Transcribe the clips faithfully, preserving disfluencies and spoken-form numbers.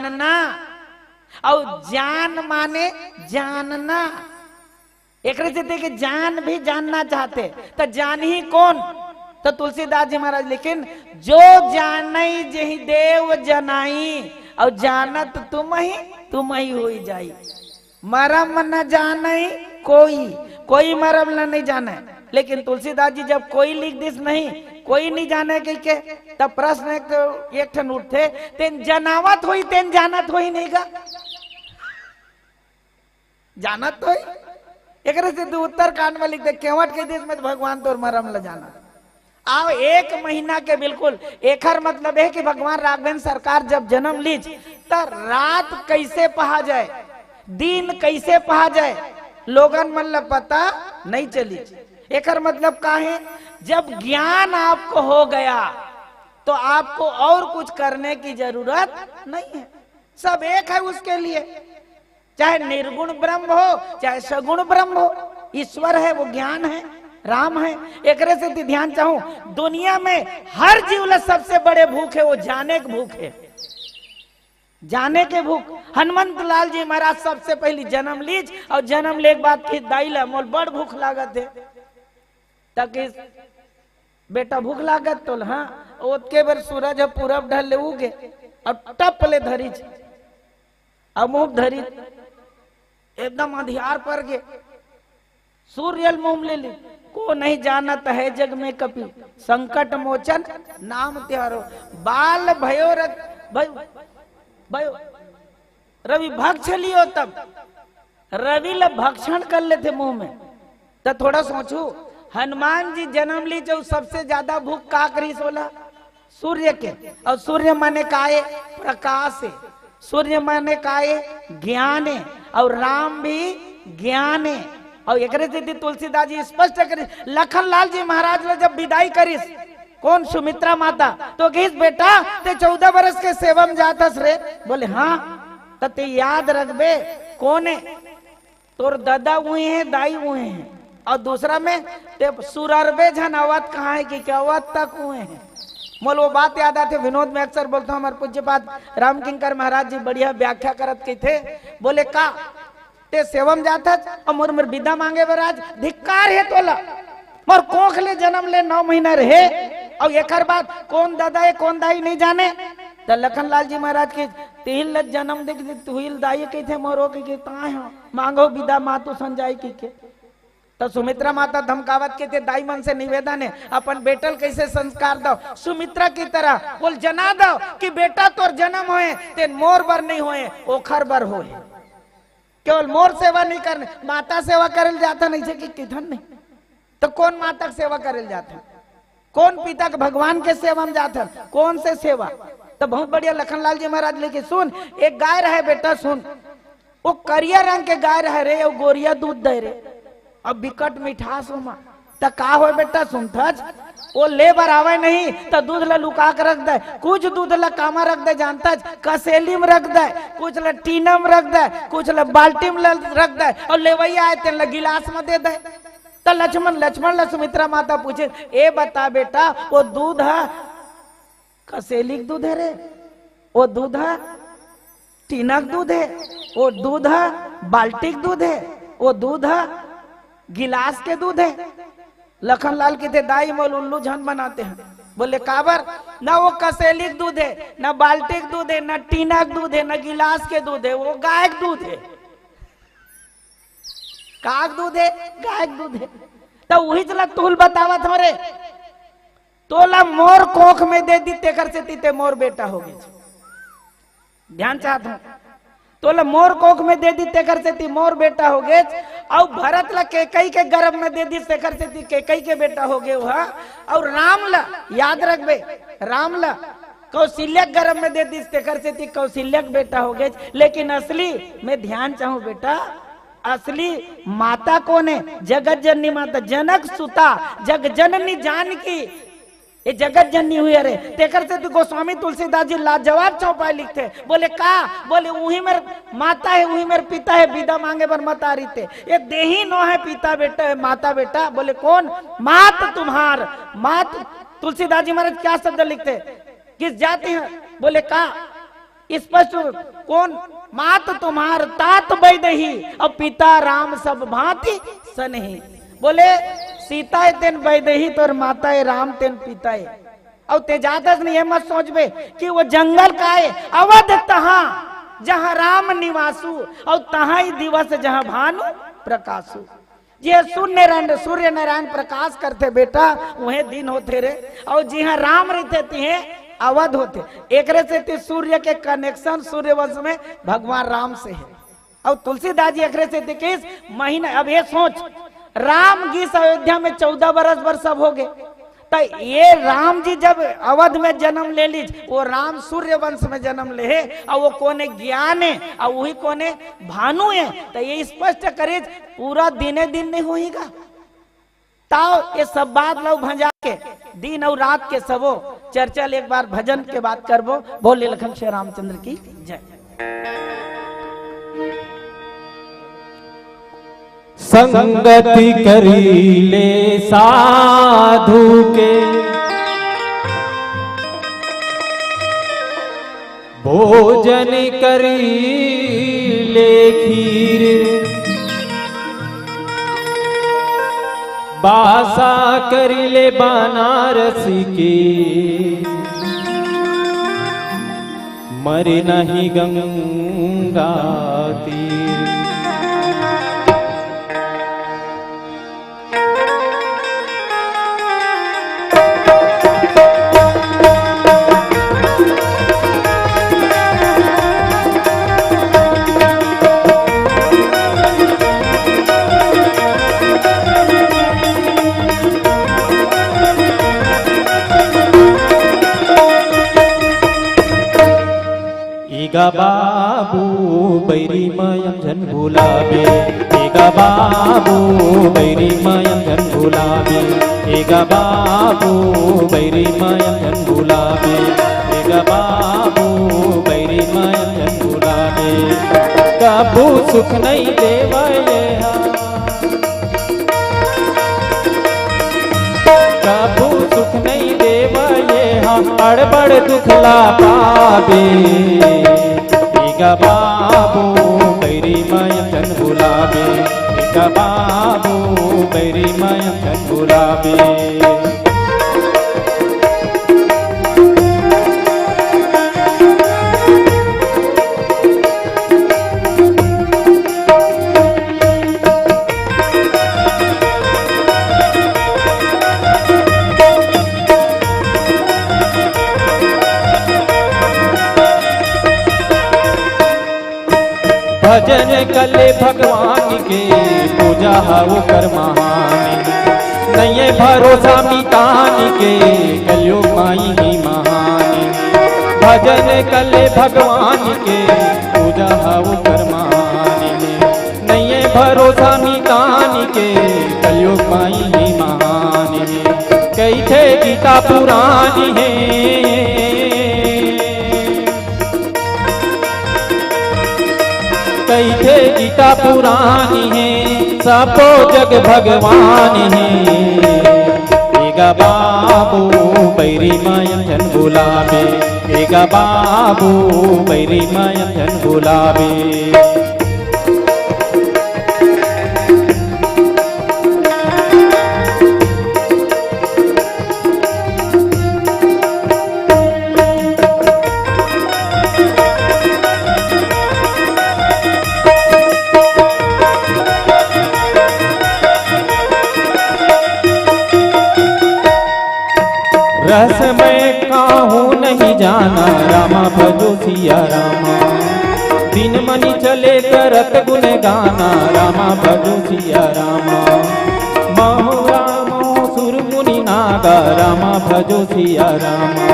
जानना, अउ जान माने जानना। एकरे सेती कि जान भी जानना चाहथे, त जानही कोन? त तुलसीदास जी महाराज लिखिन, "जो जानई जेहि देव जनाई, अउ जानत तुमही, तुमही होई जाई।" मरम न जानई कोई, कोई मरम ल नहीं जाने। लेकिन तुलसीदास जी जब कोई लिख दिस नहीं, कोई नहीं जाने कहिके, तब प्रश्न एक, एक ठन उठथे, "तेन जनावत होई, तेन जानत होई नहीं गा?" जानत तो ही। एकरे सेती उत्तरकांड में लिख दे, "केवट कहि दिस, मैं तो भगवान तोर मरम ल जानत।" आओ, एक महीना के बिल्कुल, एखर मतलब हे कि भगवान राघवेंद्र सरकार जब जन्म लीज, त रात कैसे पहा जाए, दिन कैसे पहा जाए, लोगन मन ल पता नहीं चली। एखर मतलब का हे? जब ज्ञान आपको हो गया, तो आपको और कुछ करने की जरूरत नहीं है, सब एक है उसके लिए। चाहे निर्गुण ब्रह्म हो, चाहे सगुण ब्रह्म हो, ईश्वर है, वो ज्ञान है, राम है। एकरे सेती ध्यान चाहूं, दुनिया में हर जीव ला सबसे बड़े भूख है, वो जाने के भूख है, जाने के भूख। हनुमंत लाल जी महाराज सबसे पहली जन्म लीज अउ जन्म ले के बाद कहिस, "दाई ला मोल बड़ भूख लागत हे।" त कहिस, "बेटा भूख लागत तोल?" "हाँ।" ओतके बेर सूरज ह पूरब डहर ले उगे अउ टप ले धरिच, अउ मुंह धरिच, एकदम अंधियार पर गे। सूर्य ल मुंह ले ली, "को नहीं जानत है जग में कपि, संकट मोचन नाम तिहारो।" बाल भयो रत-, भयो, भयो, रवि भक्ष लियो तब, रवि ल भक्षण कर लेथे मुंह में। त थोड़ा सोचू, हनुमान जी जन्म लीज अउ सबसे ज्यादा भूख काकर रिहिस ओला? सूर्य के। अउ सूर्य माने का हे? प्रकाश हे। सूर्य माने का हे? ज्ञान हे। अउ राम भी ज्ञान हे। अउ एकरे सेती तुलसीदास जी स्पष्ट करिस, लखन लाल जी महाराज ला जब विदाई करिस, कोन? सुमित्रा माता। त कहिस, "बेटा, तें चौदह बरस के सेवा म जात हस रे।" बोले, "हाँ।" "त तें याद रखबे, कोन हे?" तोर ददा उहें हे, दाई उहें हे, अउ दूसरा में तें सुररबे झन, अवत कहाँ हे कहिके, अवत तक उहें हे। मोला वो बात याद आथे, विनोद में अक्सर बोलथंव, हमर पूज्यपाद रामकिंकर महाराज जी बढ़िया व्याख्या करत कहिथे, बोले, "का तें सेवा म जात हस अउ मोर मेर बिदा मांगे बर आज? धिक्कार हे तोला, मोर कोख ले जन्म ले नौ महीना रहे, अउ एकर बाद कोन ददा हे, कोन दाई नहीं जाने।" त लखन लाल जी महाराज के, "तिही ल जन्म दे के तुही ल दाई कहिथे मोर ओ," कहिके, "ताय ह मांगो बिदा मातु सन जाई," कहिके। त सुमित्रा माता धमकावत कहिथे, "दाई मन से निवेदन हे, अपन बेटा ल कैसे संस्कार दव, सुमित्रा की तरह बोल जना दव कि बेटा तोर जन्म होए, तेन मोर बर नहीं होए, ओखर बर होए।" केवल मोर सेवा नहीं करने, माता सेवा करे ल जाथन, ऐसे कि किथन नहीं। त कोन माता के सेवा करे ल जाथन? कोन पिता के, भगवान के सेवा म जाथन? कोन से सेवा? त बहुत बढ़िया लखन लाल जी महाराज लिखे, सुन, एक गाय रहे बेटा, सुन, वो करिया रंग के गाय रहे रे, वो गोरिया दूध दे रे, अब बिकट मिठास ओमा। त का होय बेटा, सुनथच, वो ले बर आवय नहीं, त दूध ल लुका के रख दे। कुछ दूध ल कामा रख दे जानथच, कसेली म रख दे, कुछ ल टीना म रख दे, कुछ ल बाल्टी म ल रख दे, अउ लेवइया आय तेन ल गिलास म दे दे। त लक्ष्मण, लक्ष्मण ल सुमित्रा माता पूछे, "ए बता बेटा, वो दूध ह कसेली के दूध हे रे, वो दूध ह टीना के दूध हे, वो दूध ह बाल्टी के दूध हे, वो दूध ह गिलास के दूध हे?" लखन लाल कहिथे, "दाई मोला उल्लू झन बना तें ह।" बोले, "काबर?" "ना वो कसेली के दूध हे, ना बाल्टी के दूध हे, ना टीना के दूध हे, ना गिलास के दूध हे, वो गाय के दूध हे।" का के दूध हे? गाय के दूध हे। त उहीच ल तुल बतावत हंव रे, तोला मोर कोख में दे दिस तेकर सेती तें मोर बेटा हो गेस। ध्यान चाहत हंव, तोला मोर कोख में दे दिस तेकर सेती मोर बेटा हो गेस। अउ भरत ल केकई के गर्भ में दे दिस तेकर सेती केकई के बेटा हो गे ओहा। अउ राम ल, याद रखबे, राम ल कौशल्या के गर्भ में दे दिस तेकर सेती कौशल्या के बेटा हो गेस। लेकिन असली में ध्यान चाहूं बेटा, असली माता कोन हे? जगत जननी माता, जनक सुता, जग जननी जानकी। ये जगत जननी होय रे। तेकर सेती गोस्वामी तुलसीदास जी लाजवाब चौपाई लिखथे। बोले, "का?" बोले, "उही मेर माता हे, उही मेर पिता हे, बिदा मांगे बर मत आरिस तें।" ये देही नोहे पिता बेटा हे, माता बेटा। बोले, "कोन?" "मात तुम्हार, मात।" तुलसीदास जी महाराज क्या शब्द लिखथे? "किस जाति है?" बोले, "का?" स्पष्ट रूप, कौन? मात तुम्हार तात बैदही, अउ पिता राम सब भांति सनही। बोले, सीता ए तेन बैदही, तोर माता ए राम तेन पिता ए। अउ ते जातस नहीं, ये मत सोचबे कि वो जंगल का ए, अवध तहाँ जहाँ राम निवासु, अउ तहाँ ही दिवस जहाँ भानु प्रकाशु। जे सूर्य नारायण, सूर्य नारायण प्रकाश करथे बेटा, उहें दिन होथे रे, अउ जिहाँ राम रहिथे तिहें अवध होथे। एकरे सेती सूर्य के connection सूर्यवंश में भगवान राम से हे। अउ तुलसीदास जी एकरे सेती किस महीना, अब ये सोच, राम गिस अयोध्या में चौदह बरस बर सब हो गे, त ये राम जी जब अवध में जन्म ले लीस, वो राम सूर्यवंश में जन्म ले हे, अउ वो कोने ज्ञान हे, अउ वही कोने भानु हे, त ये स्पष्ट करिस, पूरा दिने दिन नहीं होही गा। ताव ये सब बात ला भंजा के दिन अउ रात के सबो चर्चा ले एक बार भजन के बात करबो। बोल लीलखन श्री रामचंद्र की जय। संगति करी ले साधु के, भोजन करी ले खीर, बासा करी ले बनारस के, मरे नहीं गंगा तीर। ए गा बाबू बैरी मयम झन भुलाबे, ए गा बाबू बैरी मयम झन भुलाबे, ए गा बाबू बैरी मयम झन भुलाबे, ए गा बाबू बैरी मयम झन भुलाबे। कभू सुख नहीं देवय ए हा, कभू सुख नहीं देवय ए हा, अड़बड़ दुख ला पाबे। ए गा बाबू बैरी मयम झन भुलाबे, ए गा बाबू बैरी मयम झन भुलाबे। भजन कले भगवान के, पूजा ह ओकर महान। नइये भरोसा मितान के, कलयुग माई ही महान। भजन कले भगवान के, पूजा ह ओकर महान। नइये भरोसा मितान के, कलयुग माई ही महान हे। कहिथे गीता पुरान हे, कहिथे गीता पुरान हे, सबो जग भगवान हे। ए गा बाबू बैरी मयम झन भुलाबे, ए गा बाबू बैरी मयम झन भुलाबे। रहस्य मैं काहू नहीं जाना, रामा भजो सिया रामा। दिन मनी चले करत गुन गाना, रामा भजो सिया रामा। महुआ महुसुर मुनि नागा, रामा भजो सिया रामा।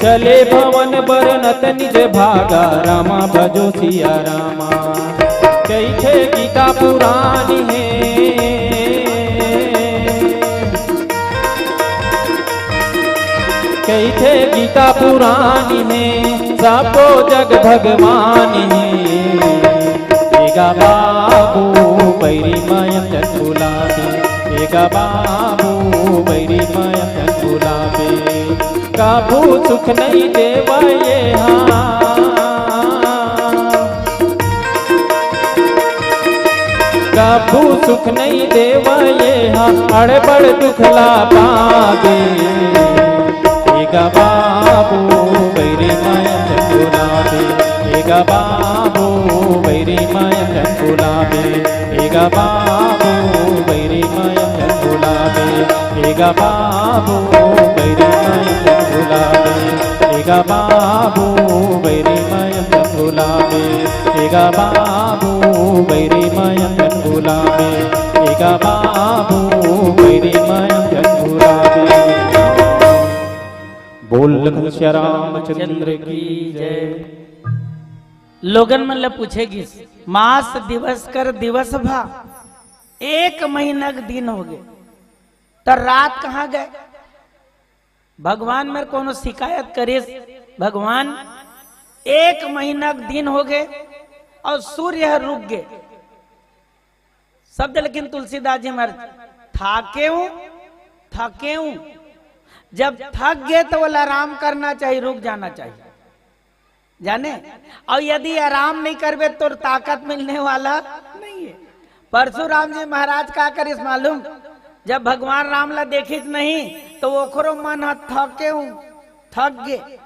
चले भवन बरनत निज भागा, रामा भजो सिया रामा। कहिथे गीता पुरान हे, कहिथे गीता पुरान हे, सबो जग भगवान हे। ए गा बाबू बैरी मयम झन भुलाबे, ए गा बाबू बैरी मयम झन भुलाबे। कभू सुख नहीं देवय ए हा, तू सुख नहीं देवये हा, अड़बड़ दुख ला पाबे। ए गा बाबू, बैरी माया चंगुलाबे। ए गा बाबू, बैरी माया चंगुलाबे। ए गा बाबू, बैरी माया चंगुलाबे। ए गा बाबू, बैरी माया चंगुलाबे। ए गा बाबू, बैरी माया चंगुलाबे। ए गा बाबू, बैरी माया चंगुलाबे। ए गा बाबू, बैरी माया चंगुलाबे। बोल लखन सिया रामचंद्र की जय। लोगन मन ल पूछे गिस, मास दिवस कर दिवस भा, एक महीना के दिन हो गए, त रात कहाँ गए? भगवान मेर कोनो शिकायत करिस, भगवान, एक महीना के दिन हो गए और सूर्य ह रुक गए। शब्द लेकिन तुलसीदास जी महाराज, थाके हूँ, थके हूँ। जब थक गए तो बोला आराम करना चाहिए, रुक जाना चाहिए, जाने। और यदि आराम नहीं करबे तो ताकत मिलने वाला नहीं है। परशुराम जी महाराज का करिस मालूम, जब भगवान राम ला देखिस नहीं तो ओकरो मन ह थके हूँ, थक गए,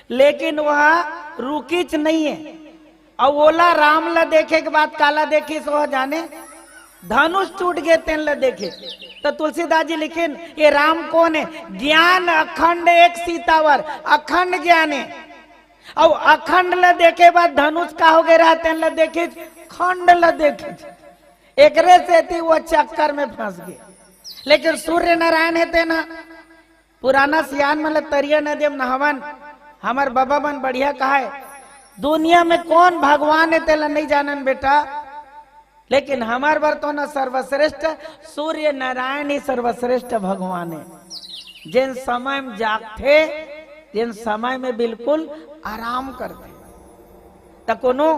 लेकिन वह रुकिच नहीं है। अउ ओला राम ला देखे के बाद काला देखिस, ओह जाने धनुष टूट गे तेन ला देखिस। त तुलसीदास जी लिखिन, ये राम कोन हे? ज्ञान अखंड एक सीतावर, अखंड ज्ञान हे। अउ अखंड ला देखे बाद धनुष का हो गे रहा, तेन ला देखिस, खंड ला देखिस। एकरे सेती वो चक्कर में फंस गे। लेकिन सूर्य नारायण हे तेन ह पुराना सियान मन ल तरिया नदी म नहावन, हमर बबा मन बढ़िया कहाय, दुनिया में कोन भगवान हे तेला नइ जानन बेटा, लेकिन हमर बर तो न सर्वश्रेष्ठ सूर्य नारायण ही सर्वश्रेष्ठ भगवान हे, जेन समय में जागथे, जेन समय में बिल्कुल आराम करथे। त कोनो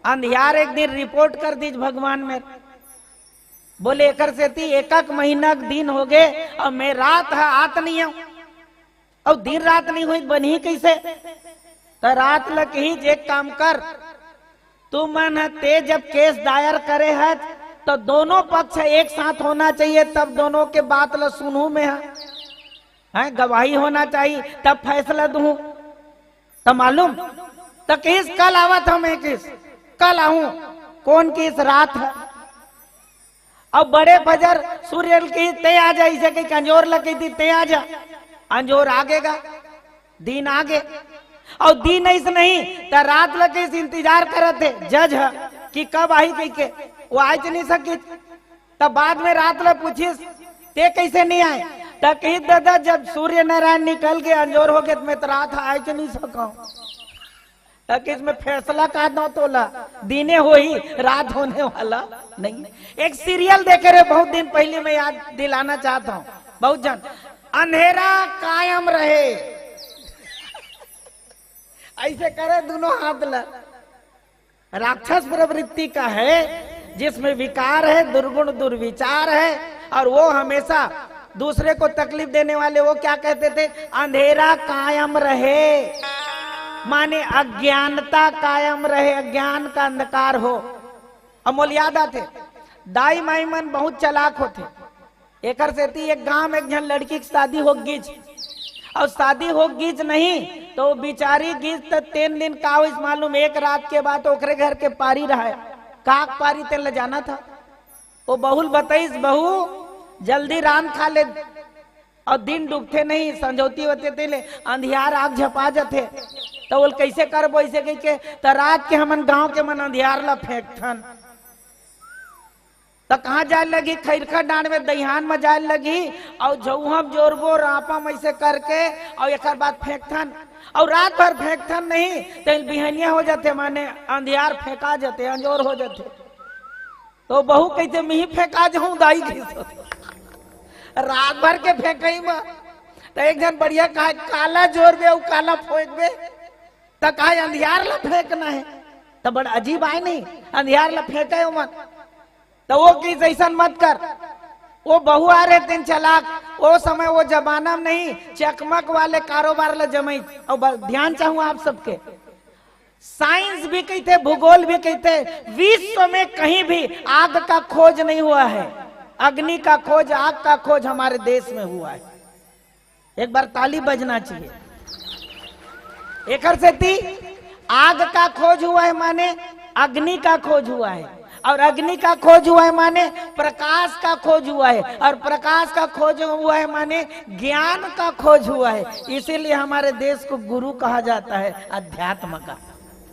अंधियार एक दिन रिपोर्ट कर दीज भगवान में, बोले, एकर सेती एकक महीना के दिन हो गे, अउ मैं रात ह आत नइ हंव, अउ दिन रात नइ होई, बनही कइसे? त रात ल कही, एक काम कर, तुमन ह ते जब केस दायर करे हच, त दोनों पक्ष एक साथ होना चाहिए, तब दोनों के बात ल सुनहूं मैं ह। हैं, गवाही होना चाहिए, तब फैसला दूं। त मालूम, त किस कल आवत हंव मैं किस, कल आहूं, कोन किस रात ह। अब बड़े फजर सूर्य ल कही, "ते आ जा," इसे कही, "अंजोर ल कही थी, ते आ जा।" अंजोर आगे गा, दिन आगे। अउ दिन अइस नहीं, त रात ल कही इंतजार करत हे, जज ह, कि कब आही कहिके, वो आइच नहीं सकिस। त बाद में रात ल पूछिस, "ते कइसे नहीं आए?" त कही, "दादा, जब सूर्य नारायण निकल के अंजोर हो गे, त मैं त रात आइच नहीं सकंव।" त किस में फैसला का दंव तोला, दिने होही, रात होने वाला नहीं। एक सीरियल देखे रहे बहुत दिन पहले, मैं याद दिलाना चाहता हूँ, बहुत झन, अंधेरा कायम रहे, अइसे करे दोनों हाथ ल। राक्षस प्रवृत्ति का है, जिसमें विकार है, दुर्गुण दुर्विचार है, और वो हमेशा दूसरे को तकलीफ देने वाले, वो क्या कहते थे? अंधेरा कायम रहे, माने अज्ञानता कायम रहे, अज्ञान का अंधकार हो। अब मोला याद आथे, दाई माई मन बहुत चालाक होथे, एकर सेती एक गांव में एक झन लड़की के शादी हो गिस, अउ शादी हो गिस नहीं त वो बिचारी गिस त तीन दिन का होइस मालूम, एक रात के बाद ओकरे घर के पारी रहय, का पारी तेन ल जानत हव, वो बहू ल बताइस, "बहू, जल्दी रांध खा ले, अउ दिन डूबथे नहीं, संझौती होथे ते ले अंधियार आग झपा जथे, त ओला कइसे करबो?" अइसे कहिके, त रात के हमन गांव के मन अंधियार ल फेंकथन। त कहाँ जाय लगही? खैरखा डांड़ में दइहान म जाय लगही, अउ झउहा म जोरबो, रांपा म अइसे करके, अउ एकर बाद फेंकथन, अउ रात भर फेंकथन नहीं, त बिहनिया हो जाथे, माने अंधियार फेंका जाथे, अंजोर हो जाथे। त बहू कहिथे, "मिही फेंका जाहूं दाई," कहिथे। रात भर के फेंकई म, त एक झन बढ़िया कहा, "काला जोरबे अउ काला फेंकबे?" त कहा, "अंधियार ल फेंकना हे।" त बड़ा अजीब आय नहीं, अंधियार ल फेंके ओमन। त वो कहिस, "अइसन मत कर।" वो बहू आ रहे तेन चालाक, वो समय वो जमाना में नहीं, चकमक वाले कारोबार ल जमई। अउ ब-, ध्यान चाहूं आप सबके, साइंस भी कहिथे, भूगोल भी कहिथे, विश्व में कहीं भी आग का खोज नहीं हुआ है। अग्नि का खोज, आग का खोज हमारे देश में हुआ है। एक बार ताली बजना चाहिए। एकर सेती आग का खोज हुआ है माने अग्नि का खोज हुआ है, और अग्नि का खोज हुआ है माने प्रकाश का खोज हुआ है, और प्रकाश का खोज हुआ है माने ज्ञान का खोज हुआ है। इसीलिए हमारे देश को गुरु कहा जाता है अध्यात्म का।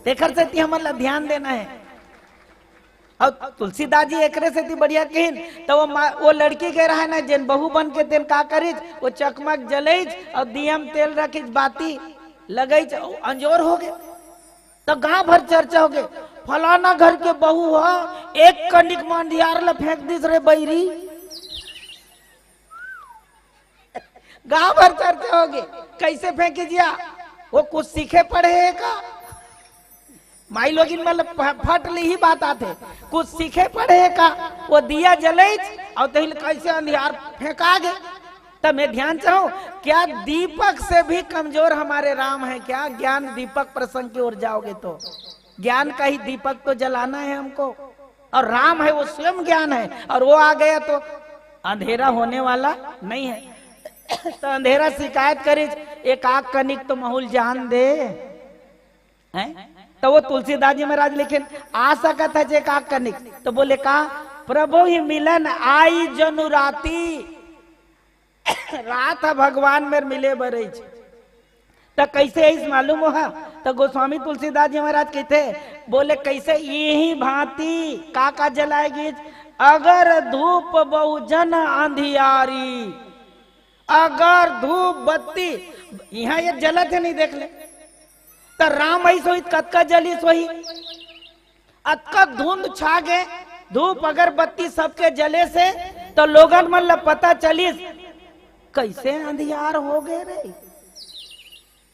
तेकर सेती हमन ला ध्यान देना है। और तुलसीदास जी एकरे सेती बढ़िया कहिन, तो वो मा-, वो लड़की के रहे ना, जेन बहू बन के तेन का करिस, वो चकमक जलइच और दिया म तेल रखिच, बाती लगइच, अंजोर हो गे। तो गांव भर चर्चा हो गे, "फलाना घर के बहू ह एक कनिक म अंधियार ल फेंक दिस रे बइरी।" गांव भर चर्चा हो गे, "कैसे फेंकी जिया? वो कुछ सीखे पढ़े है का?" माई लोगिन मन ल फ-, फट ले ही बात आथे, "कुछ सीखे पढ़े है का?" वो दिया जलइच और तहिल कैसे अंधियार फेंका गे। तब मैं ध्यान चाहूं, क्या दीपक से भी कमजोर हमारे राम है क्या? ज्ञान दीपक प्रसंग की ओर जाओगे तो ज्ञान का ही दीपक तो जलाना है हमको, और राम है, वो स्वयं ज्ञान है, और वो आ गया तो अंधेरा होने वाला नहीं है। तो अंधेरा शिकायत करिस, "एक आग कनिक तो महूं ल जान दे।" हैं? तो वो तुलसीदास जी महाराज लिखिन, "आ सकत है जे का कनिक?" तो बोले, "का? प्रभु ही मिलन आई जनु राती।" रात ह भगवान मेर मिले बर रहिस। त कैसे अइस मालूम हो? त गोस्वामी तुलसीदास जी महाराज कहिथे, बोले, "कैसे?" "इही भांति।" का का जलाय गिस? "अगर धूप बहुजन अंधियारी।" अगर धूप बत्ती इहां ये जलत हे, नहीं देख ले, त राम अइस होही त कतका जलिस होही। अतका धुंध छा गे, धूप अगरबत्ती सबके जले से, त लोगन मन ल पता चलिस, "कैसे अंधियार हो गे रे।"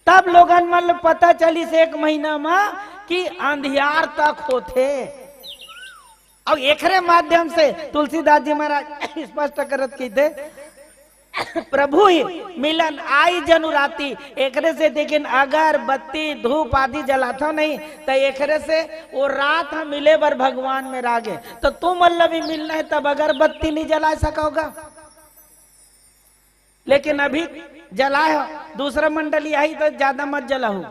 तब लोगन मन ल पता चलिस एक महीना म कि अंधियार तक होथे। अउ एकरे माध्यम से तुलसीदास जी महाराज स्पष्ट करत कहिथे, "प्रभु ही मिलन आई जनु राती।" एकरे से देखिन, अगरबत्ती, धूप आदि जलाथव नहीं, त एकरे से वो रात ह मिले बर भगवान मेर आगे। त तुमन ल भी मिलना है, तब अगरबत्ती नहीं जला सकोगा। लेकिन अभी जलाए हो, दूसरा मंडली आही त ज्यादा मत जलाहू।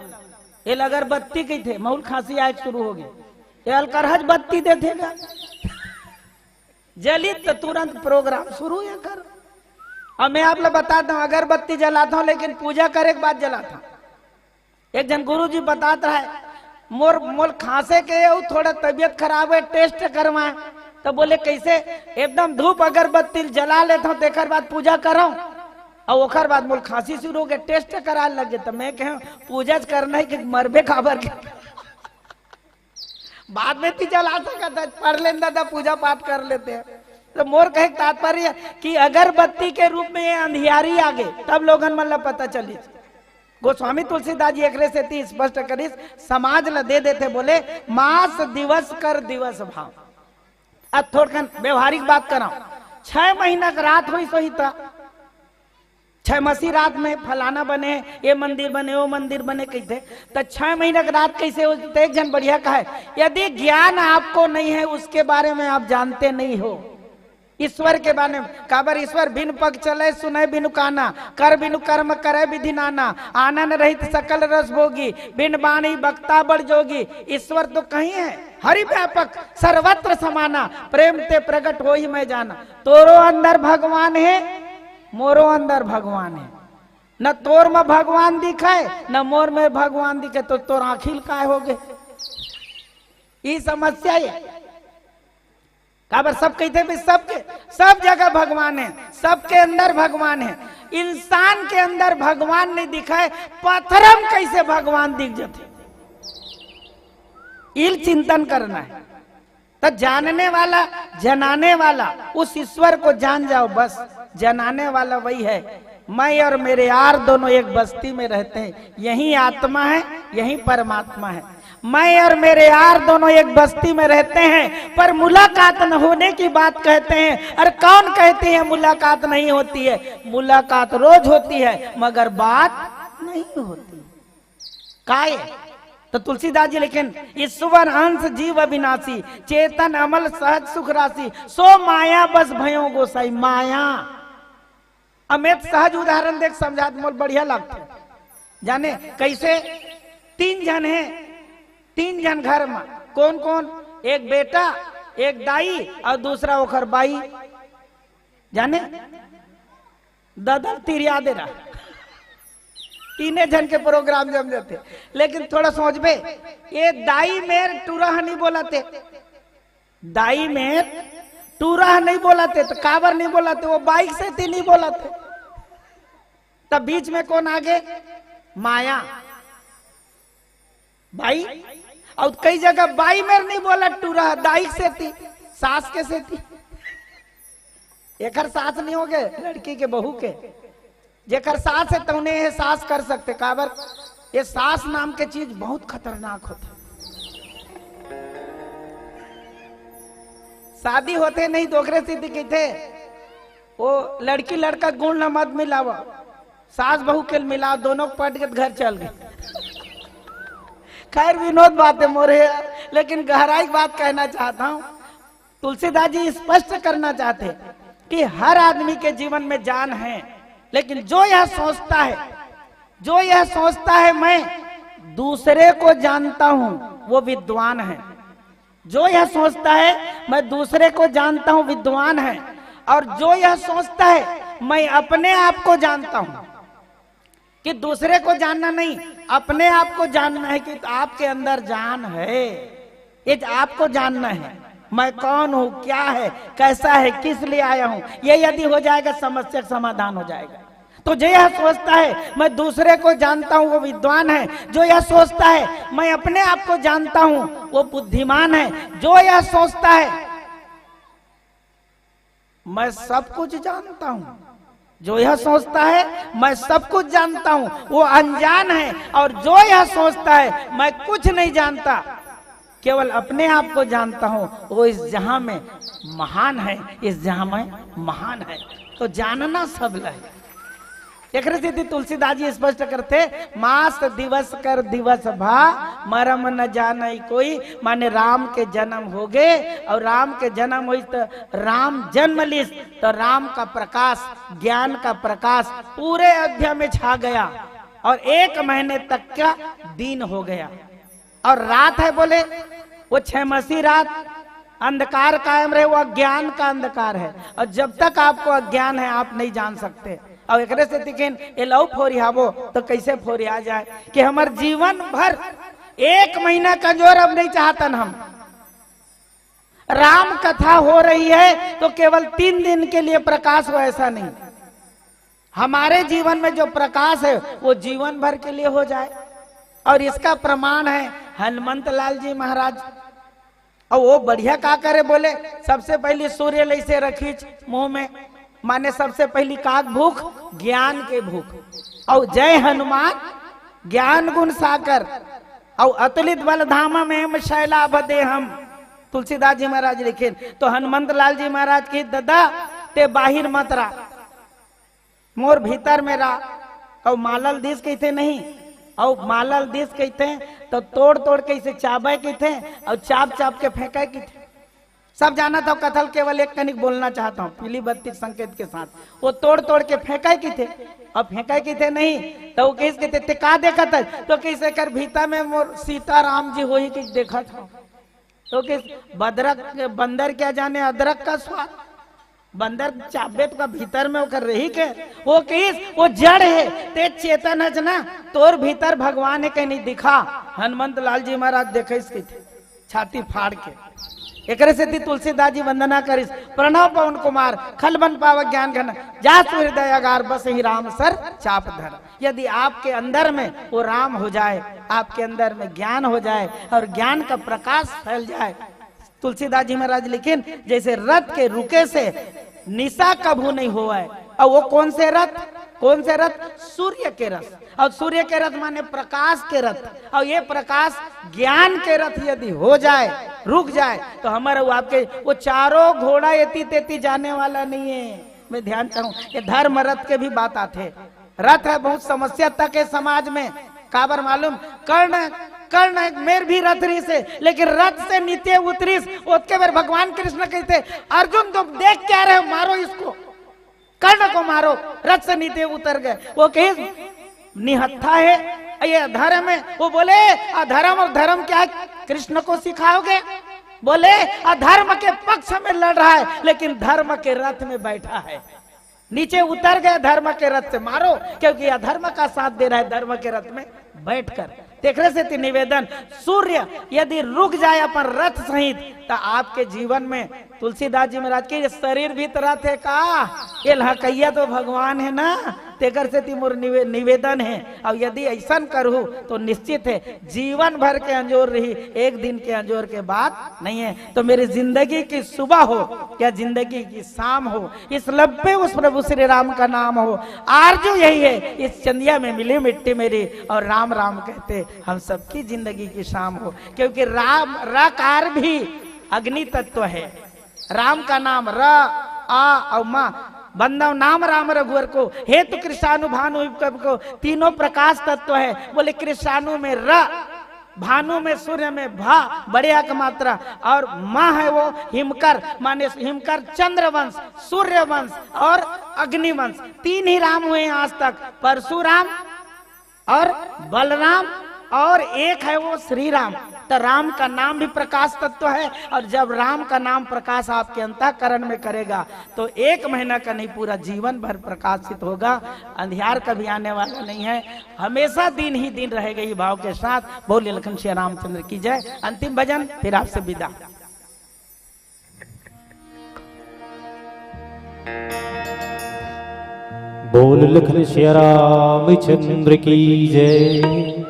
ये ल अगरबत्ती कहिथे, महूं ल खांसी आए शुरू हो गे, ये अलकरहज बत्ती देथे गा। जली त तुरंत प्रोग्राम शुरू ये कर। अब मैं आप ल बता दूं, अगरबत्ती जलाथव, लेकिन पूजा करे के बाद जलाथव। एक झन गुरुजी बतात रहे, "मोर, मोर खांसे के अउ थोड़ा तबीयत खराब हे, टेस्ट करवाए।" त बोले, "कैसे?" "एकदम धूप अगरबत्ती ल जला लेथव, तेकर बाद पूजा करव, अउ ओकर बाद मोर खांसी शुरू हो गे, टेस्ट कराए लगे।" त मैं कहेंव, "पूजा च करना हे कि मरबे काबर के?" बाद में ती जला सकत हे, पढ़ लेन दादा, पूजा पाठ कर लेते हैं। त मोर कहे के तात्पर्य कि अगरबत्ती के रूप में ये अंधियारी आ गे, तब लोगन मन ल पता चलिस। गोस्वामी तुलसीदास जी एकरे सेती स्पष्ट करिस, समाज ल दे देथे, बोले, "मास दिवस कर दिवस भाव।" अब थोड़कन व्यवहारिक बात करव, छह महीना के रात होइस होही त, छह मसी रात में फलाना बने, ये मंदिर बने, वो मंदिर बने कहिथे, त छह महीना के रात कैसे हो? त एक झन बढ़िया कहे, "यदि ज्ञान आपको नहीं है, उसके बारे में आप जानते नहीं हो।" ईश्वर के बारे में, काबर ईश्वर बिन पग चले सुने बिनु काना, कर बिनु कर्म करे विधि नाना, आनंद रहित सकल रस भोगी, बिन बाणी बक्ता बड़ जोगी। ईश्वर तो कहीं है, हरि व्यापक सर्वत्र समाना, प्रेम ते प्रगट होई मैं जाना। तोरो अंदर भगवान हे, मोरो अंदर भगवान हे। न तोर में भगवान दिखे, न मोर में भगवान दिखे, त तोर आँखी ल काय हो गे? ई समस्या हे। काबर सब कहिथे भी सबके, सब जगह भगवान हे, सबके अंदर भगवान हे। इंसान के अंदर भगवान नहीं दिखे, पत्थर म कैसे भगवान दिख जाथे? इल चिंतन करना हे। त जानने वाला, जनाने वाला, उस ईश्वर को जान जाओ, बस जनाने वाला वही है। मैं और मेरे यार दोनों एक बस्ती में रहते हैं, यही आत्मा है, यही परमात्मा है। मैं और मेरे यार दोनों एक बस्ती में रहते हैं, पर मुलाकात न होने की बात कहते हैं। और कौन कहते हैं मुलाकात नहीं होती है? मुलाकात रोज होती है, मगर बात नहीं होती। काय? तो तुलसीदास जी लिखिन, ईश्वर अंश जीव अविनाशी, चेतन अमल सहज सुख राशि, सो माया बस भयो गोसाई। माया। अब मैं सहज उदाहरण देख समझा, मोर बढ़िया लगथे। जाने कैसे? तीन झन हे, तीन झन घर में। कौन कौन? एक बेटा, एक दाई और दूसरा ओखर बाई। जाने, ददल तिरिया दे रहा। तीने झन के प्रोग्राम जम जाते। लेकिन थोड़ा सोचबे, ये दाई मेर टूरा ह नहीं बोलते, दाई मेर टूरा ह नहीं बोलते, तो काबर नहीं बोलते? वो बाइक से थी नहीं बोलते। तब बीच में कौन आगे? माया। बाई। और कई जगह बाई मेर नहीं बोला, टूरा दाई से थी, सास के से थी। एकर सास नहीं हो गए, लड़की के, बहू के। जेकर सास है, तौने ये सास कर सकते। काबर? ये सास नाम के चीज बहुत खतरनाक होता। शादी होते नहीं, तो ओकरे सेती कहिथे, वो लड़की लड़का गुण ल मत मिलावा, सास बहू के मिला, दोनों पट के घर चल गए। खैर, विनोद बात है मोरे, लेकिन गहराई बात कहना चाहता हूँ। तुलसीदास जी स्पष्ट करना चाहते कि हर आदमी के जीवन में जान है, लेकिन जो यह सोचता है, जो यह सोचता है मैं दूसरे को जानता हूं, वो विद्वान है। जो यह सोचता है मैं दूसरे को जानता हूं, विद्वान है। और जो यह सोचता है मैं अपने आप को जानता हूं, कि दूसरे को जानना नहीं, अपने आप को जानना है कि आपके अंदर जान है। ये आपको जानना है, मैं कौन हूँ, क्या है, कैसा है, किस लिए आया हूँ, ये यदि हो जाएगा, समस्या का समाधान हो जाएगा। तो जो यह सोचता है मैं दूसरे को जानता हूँ, वो विद्वान है। जो यह सोचता है मैं अपने आप को जानता हूँ, वो बुद्धिमान है। जो यह सोचता है मैं सब कुछ जानता हूं, जो यह सोचता है मैं सब कुछ जानता हूं, वो अनजान है। और जो यह सोचता है मैं कुछ नहीं जानता, केवल अपने आप को जानता हूं, वो इस जहां में महान है, इस जहां में महान है। तो जानना सब ल हे। एकरे सेती तुलसीदास जी स्पष्ट करथे, मास दिवस कर दिवस भा, मरम न जाने कोई। माने राम के जन्म होगे और राम के जन्म होइस त राम जन्म लिस, तो राम का प्रकाश, ज्ञान का प्रकाश पूरे अयोध्या में छा गया और एक महीने तक का दिन हो गया। और रात है बोले, वो छह मासी रात अंधकार कायम रहे, वो अज्ञान का अंधकार है। और जब तक आपको अज्ञान है, आप नहीं जान सकते। और एकरे सेती कहिन, ये लव फोरियाबो तो कैसे फोरिया जाए कि हमर जीवन भर एक महीना कमजोर अब नहीं चाहतन हम। राम कथा हो रही है तो केवल तीन दिन के लिए प्रकाश हो, ऐसा नहीं। हमारे जीवन में जो प्रकाश है, वो जीवन भर के लिए हो जाए। और इसका प्रमाण है हनुमंत लाल जी महाराज। और वो बढ़िया का करे बोले, सबसे पहली सूर्य लइसे रखीच मुंह में, माने सबसे पहली काक भूख, ज्ञान के भूख। और जय हनुमान ज्ञान गुण सागर, और अतुलित बल धाम में शैलाभ देहम। तुलसीदास जी महाराज लिखिन, तो हनुमंत लाल जी महाराज कहिस, ददा, ते बाहिर मत रहा, मोर भीतर में रहा। अउ मालल दिस कहिथे नहीं, अउ मालल दिस कहिथे तो तोड़ तोड़ के इसे चाबे कहिथे, अउ चाब चाब के फेंके कहिथे। सब जानत हो कथा ल, केवल एक कनिक बोलना चाहता हूँ, पीली बत्ती के संकेत के साथ। वो तोड़ तोड़ के फेंके कहिथे, अब फेंके कहिथे नहीं, तो वो कहिस कहिथे, "ते का देखत है?" तो कहिस, "एकर भीतर में मोर सीताराम जी होही कि देखत हूँ।" तो कहिस, बदरक, बंदर क्या जाने अदरक का स्वाद। बंदर चाबे तो का भीतर में ओकर रही के? वो कहिस, वो जड़ है, ते चेतन हच ना, तोर भीतर भगवान है, कहीं नहीं दिखा। हनुमंत लाल जी महाराज देखइस कहिथे, छाती फाड़ के। एकरे सेती तुलसीदास जी वंदना करिस, "प्रणव पवन कुमार, खल बन पावक ज्ञान घन, जासु हृदय अगार, बसहि राम सर चाप धर।" यदि आपके अंदर में वो राम हो जाए, आपके अंदर में ज्ञान हो जाए और ज्ञान का प्रकाश फैल जाए, तुलसीदास जी महाराज लिखिन, जैसे रथ के रुके से निशा कभू नहीं होवय। और वो कौन से रथ, कौन से रथ? सूर्य के रथ। और सूर्य के रथ माने प्रकाश के रथ। और ये प्रकाश ज्ञान के रथ यदि हो जाए, रुक जाए, तो हमर अउ आपके वो चारों घोड़ा एती तेती जाने वाला नहीं है। मैं ध्यान चाहूं, ये धर्म रथ के भी बात आथे। रथ है बहुत समस्या तक है समाज में। काबर मालूम? कर्ण कर्ण एक मेर भी रथ रहिसे, लेकिन रथ से नीचे उतरिस, ओतके बेर भगवान कृष्ण कहिथे, "अर्जुन, तुम देख क्या रहे हो, मारो इसको, कर्ण को मारो।" रथ से नीचे उतर गए। वो कहिस, "निहत्था है, ये अधर्म है।" वो बोले, "अधर्म और धर्म क्या है, कृष्ण को सिखाओगे?" बोले, "अधर्म के पक्ष में लड़ रहा है, लेकिन धर्म के रथ में बैठा है।" नीचे उतर गए धर्म के रथ से, मारो, क्योंकि अधर्म का साथ दे रहा है धर्म के रथ में बैठकर। तेकरे सेती निवेदन, सूर्य यदि रुक जाए अपन रथ सहित, तो आपके जीवन में, तुलसीदास जी महाराज के, ये शरीर भी तो रथ है का? ये लहकैया तो भगवान है ना, तेकर सेती मोर निवे-, निवेदन है। और यदि ऐसन करहू तो निश्चित है जीवन भर के अंजोर रही, एक दिन के अंजोर के बात नहीं है। तो मेरी जिंदगी की सुबह हो या जिंदगी की शाम हो, इस लब पे उस प्रभु श्री राम का नाम हो। आरजू यही है, इस चंदिया में मिली मिट्टी मेरी, और राम राम कहते हम सबकी जिंदगी की शाम हो, क्योंकि राम, रकार भी अग्नि तत्व है। राम का नाम र, आ और मा, बंदव नाम राम रघुवर को, हे तो कृष्णानु भानु कब को, तीनों प्रकाश तत्व है। बोले कृष्णानु में र, भानु में सूर्य में भा, बड़े अक मात्रा, और मा है वो हिमकर, माने हिमकर चंद्रवंश, सूर्यवंश और अग्निवंश, तीन ही राम हुए हैं आज तक, परशुराम और बलराम और एक है वो श्री राम। तो राम का नाम भी प्रकाश तत्व है, और जब राम का नाम प्रकाश आपके अंतःकरण में करेगा, तो एक महीना का नहीं, पूरा जीवन भर प्रकाशित होगा। अंधियार कभी आने वाला नहीं है, हमेशा दिन ही दिन रहेगा। ये भाव के साथ बोलिए लखन श्री रामचंद्र की जय। अंतिम भजन, फिर आपसे विदा। बोल लखन सिया रामचंद्र की जय।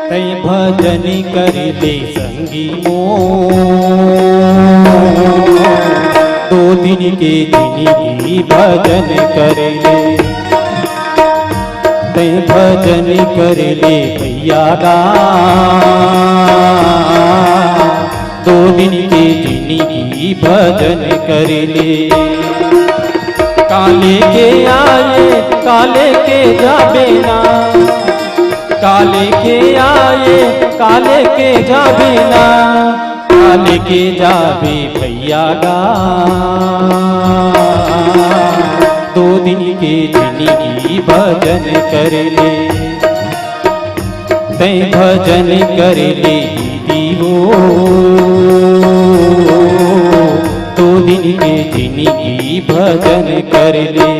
तैं भजन कर ले संगी मोर, दो दिन के जिनगी भजन कर ले। तैं भजन कर ले भैया गा, दो दिन के जिनगी भजन कर ले। काले के आए, काले के जाबे ना, काले के आए, काले के जाबे ना, काले के जाबे भैया गा। दो दिन के जिनगी भजन कर ले, तैं भजन कर ले दीदी हो, दो दिन के जिनगी भजन कर ले।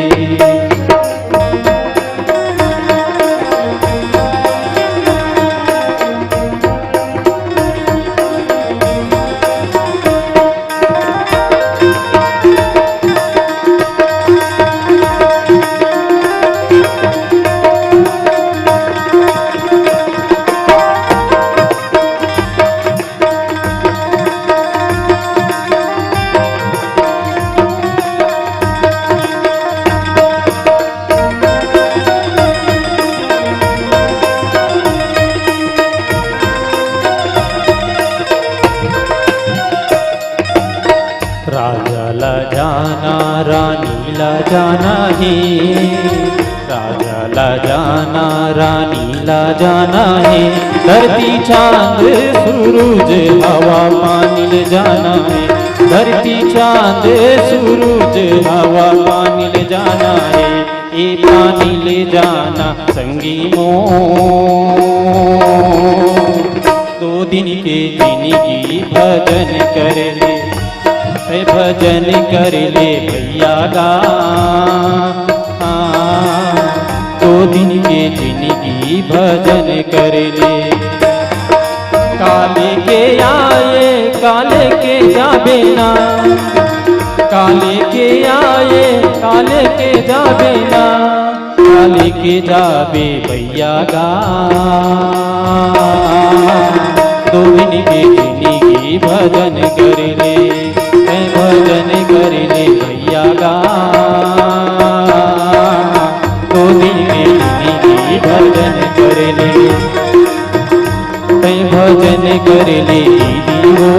राजा ला जाना, रानी ला जाना हे, राजा ला जाना, रानी ला जाना हे। धरती चांद सूरज हवा पानी ले जाना हे, धरती चांद सूरज हवा पानी ले जाना हे। ए पानी ले जाना संगी मोर, दो दिन के जिनगी भजन कर ले, ए भजन कर ले भैया गा। दो दिन के जिनगी भजन कर ले। काले के आए, काले के जाबे ना, काले के आए, काले के जाबे ना, काले के जाबे भैया गा। दो दिन के जिंदगी भजन कर ले, तैं भजन कर ले भैया गा। दो दिन के जिंदगी भजन कर ले, तैं भजन कर ले दीदी हो।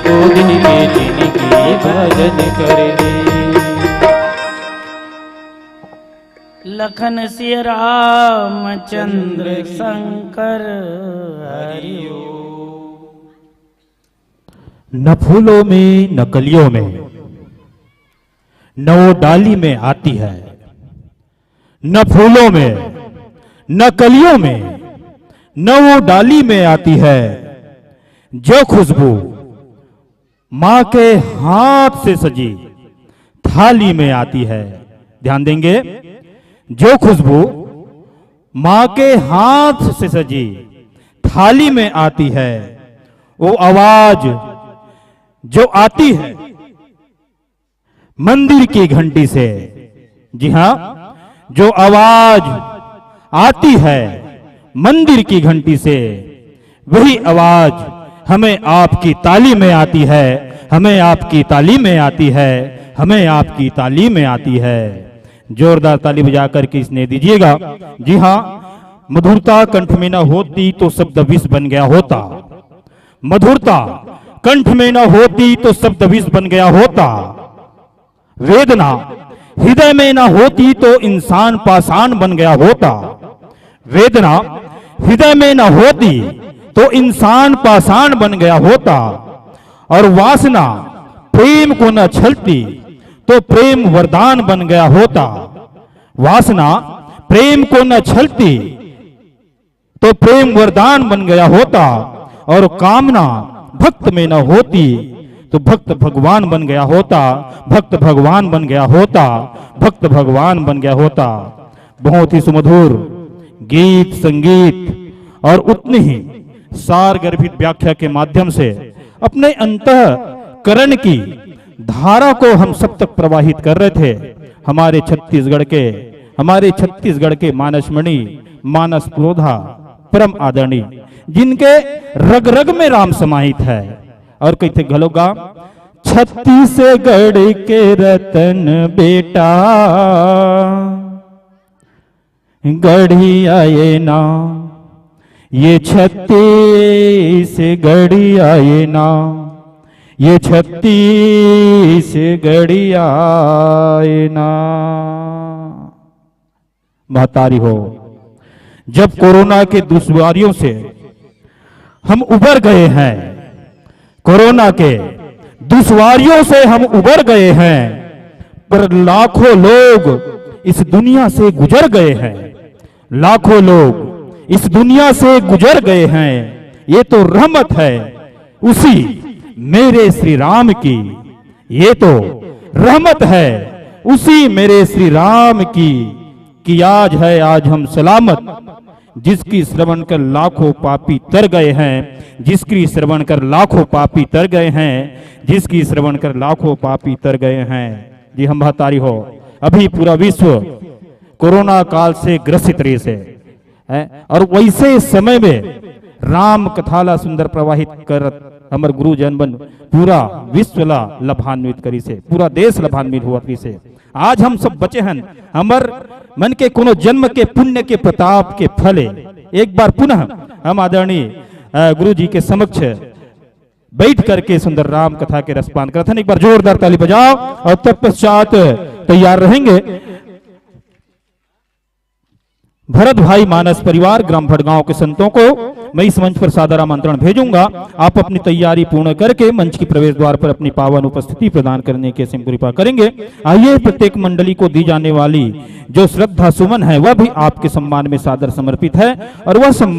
दो दिन के जिंदगी भजन कर ले। लखन सिय रामचंद्र शंकर हरि ओम। न फूलों में न कलियों में, न वो डाली में आती है। न फूलों में, न कलियों में, न वो डाली में आती है। जो खुशबू माँ के हाथ से सजी थाली में आती है। ध्यान देंगे, जो खुशबू माँ के हाथ से सजी थाली में आती है, वो आवाज जो आती है मंदिर की घंटी से, जी हाँ, जो आवाज आती है मंदिर की घंटी से, वही आवाज हमें आपकी ताली में आती है, हमें आपकी ताली में आती है, हमें आपकी ताली में आती है। जोरदार ताली बजा करके इसने दीजिएगा। जी हाँ, मधुरता कंठ में ना होती तो शब्द विष बन गया होता। मधुरता कंठ में ना होती तो शब्द विष बन गया होता। वेदना हृदय में ना होती तो इंसान पाषाण बन गया होता। वेदना हृदय में ना होती तो इंसान पाषाण बन गया होता। और वासना प्रेम को न छलती तो प्रेम वरदान बन गया होता। वासना प्रेम को न छलती तो प्रेम वरदान बन गया होता, और कामना भक्त में न होती तो भक्त भगवान बन गया होता, भक्त भगवान बन गया होता, भक्त भगवान बन गया होता। बहुत ही सुमधुर गीत संगीत और उतनी ही सार गर्भित व्याख्या के माध्यम से अपने अंतःकरण की धारा को हम सब तक प्रवाहित कर रहे थे। हमारे छत्तीसगढ़ के, हमारे छत्तीसगढ़ के मानसमणि, मानस पुरोधा, परम आदरणीय, जिनके रग रग में राम समाहित है। और कहिथे घलो गा, छत्तीसगढ़ के रतन बेटा गढ़िया ये ना, ये छत्तीसगढ़िया ये ना, ये छत्तीसगढ़िया ये ना। महतारी हो, जब कोरोना के दुश्वारियों से हम उबर गए हैं, कोरोना के दुश्वारियों से हम उबर गए हैं, पर लाखों लोग इस दुनिया से गुजर गए हैं, लाखों लोग इस दुनिया से गुजर गए हैं। ये तो रहमत है उसी मेरे श्री राम की, ये तो रहमत है उसी मेरे श्री राम की, कि आज है, आज हम सलामत, जिसकी श्रवण कर लाखों पापी तर गए हैं, जिसकी श्रवण कर लाखों पापी तर गए हैं, जिसकी श्रवण कर लाखों पापी तर गए हैं। जी हम महतारी हो, अभी पूरा विश्व कोरोना काल से ग्रसित रहिस हे, हैं? और वैसे समय में राम कथा ला सुंदर प्रवाहित करत हमर गुरुजन मन पूरा विश्व ला लाभान्वित करिस हे, पूरा देश लाभान्वित होवत रहिस हे। आज हम सब बचे हन, हमर मन के कोनो जन्म के पुण्य के प्रताप के फले एक बार पुनः हम आदरणीय, अ, गुरु जी के समक्ष बैठ करके सुंदर राम कथा के रसपान करत हन। एक बार जोरदार ताली बजाओ और तत्पश्चात तैयार रहेंगे भरत भाई मानस परिवार ग्राम भटगांव के संतों को। मैं इस मंच पर सादर आमंत्रण भेजूंगा। आप अपनी तैयारी पूर्ण करके मंच के प्रवेश द्वार पर अपनी पावन उपस्थिति प्रदान करने की असीम कृपा करेंगे। आइए, प्रत्येक मंडली को दी जाने वाली जो श्रद्धा सुमन है, वह भी आपके सम्मान में सादर समर्पित है और वह सम्मान